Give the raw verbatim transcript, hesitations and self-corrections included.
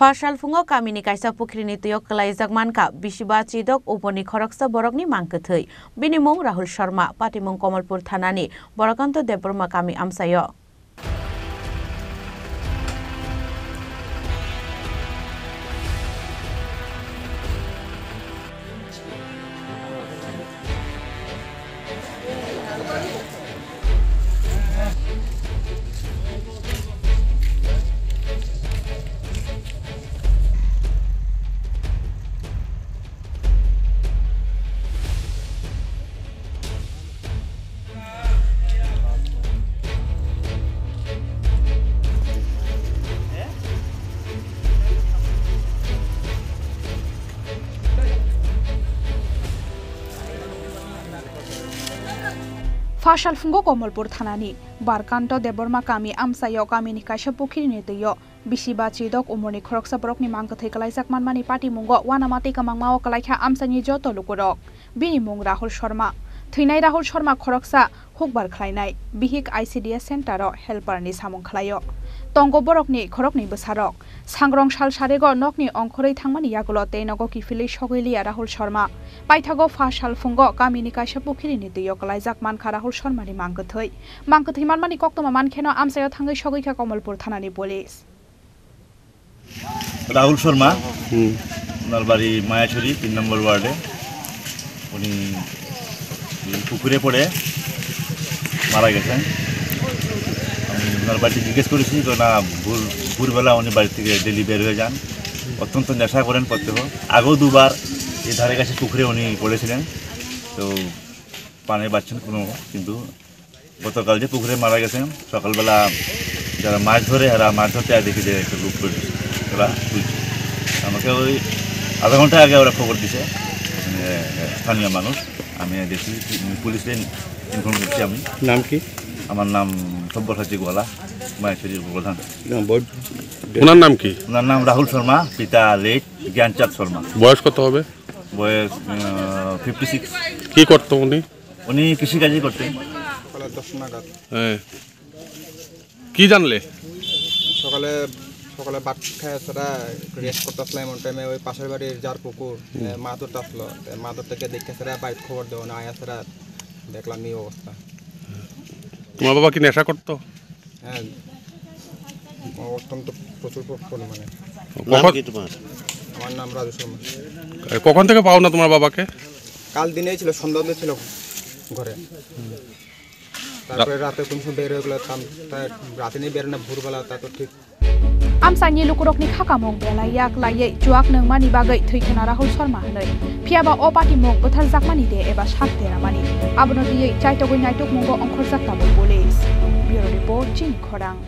Pha salphungo kamini kaisa pukhrini twio kwlaijak mankha bisiba chidok umorni khoroksa borokni mangkwthwi. Bini mung Rahul Sharma, patimung Komolpur thanani Barakanto Debbarma kami amchaio. Pha salphungo Komolpur thanani Barkanto Debbarma kami amchaio kamini kaisa pukhrini twio bisiba chidok umorni khoroksa borokni mangkwthwi kwlaijak manmani patimungo uanama tei kwmangmao kwlaikha amchaini joto lukurok. Bini mung Rahul Sharma. Thwinai Rahul Sharma khoroksa hukbar khlainai bihik I C D S center-o helper-ni samung khlaio. Tongo borokni khoroknwi bwsarok. Sangrong sal sarego nokni ongkhorwi thangmani yagulo tei nogo kiphilwi sogwi liya Rahul Sharma. Paithago pha salphungo kamini kaisa pukhrini twio kwlaijak mankha Rahul Sharmani mangkwthwi. Mangkwthwi manmani koktwma mankheno amchaio thangwi sogwikha Komolpur thanani police. Rahul শর্মা, হুম। ওনার বাড়ি মায়াছড়ি তিন নম্বর ওয়ার্ডে। উনি এই পুকুরে পড়ে মারা গেছেন। আমি ওনার বাড়িতে জিজ্ঞেস করেছি, তো না, ভোর, ভোরবেলা উনি বাড়ি থেকে ডেলি বের হয়ে যান। অত্যন্ত নেশা করেন প্রত্যহ। আগেও দুবার এই ধারে কাছে পুকুরে উনি পড়েছিলেন। তো পানি পাচ্ছেন কোনো, কিন্তু গতকাল যে পুকুরে মারা গেছেন, সকালবেলা যারা মাছ ধরে, এরা মাছ ধরতে আর দেখি যে একটা লোক পড়ে, ওরা তুলছে। আমাকে ওই আধা ঘন্টা আগে ওরা খবর দিছে, মানে, স্থানীয় মানুষ। আমি দেখি, পুলিশে ইনফর্ম করছি আমি। নাম কি? আমার নাম সব্যসাচী গোয়ালা, মায়াছড়ির প্রধান। না, বল-, ওনার নাম কি? ওনার নাম রাহুল শর্মা, পিতা লেট জ্ঞানচাঁদ শর্মা। বয়স কত হবে? বয়স, আহ, ফিফটি সিক্স। কি করতো উনি? উনি কৃষিকাজই করতেন। সকালে দশটা নাগাদ। হ্যাঁ। কি জানলে? সকালে, সকালে ভাত খায় সেটা একটু রেস্ট করতে আসলাম, এমন টাইমে ওই পাশের বাড়ির যার পুকুর, হুম। এ, মাছ ধরতে আসলো। এ, মাছ ধরতে গিয়ে দেখে সেটা বাড়িতে খবর দেওয়া না, আয়া সেটা দেখলাম এই অবস্থা। তোমার বাবা কি নেশা করতো? হ্যাঁ, অত্যন্ত প্রচুর প-, পরিমাণে। নাম কখন কি তোমার? আমার নাম রাজু শর্মা। এ, কখন থেকে পাও না তোমার বাবাকে? কাল দিনেই ছিল, সন্ধ্যা হতে ছিল ঘরে। তারপরে রাতে কোন সময় বের হয়ে গেলো, তাম-, তাই রাতে নিয়ে বেরোনো ভোরবেলা, তা তো ঠিক। Amchaini lukurokni khakamung belai yak laiwi chuak nungmani bagwi thwi khna Rahul Sharma hwnwi. Phiyaba o patimung butharjakmani de eba sak deramani, abono twiwi chaitogwi naitukmungo ongkhorjak tabuk police. Bureau Report, Chini Khorang.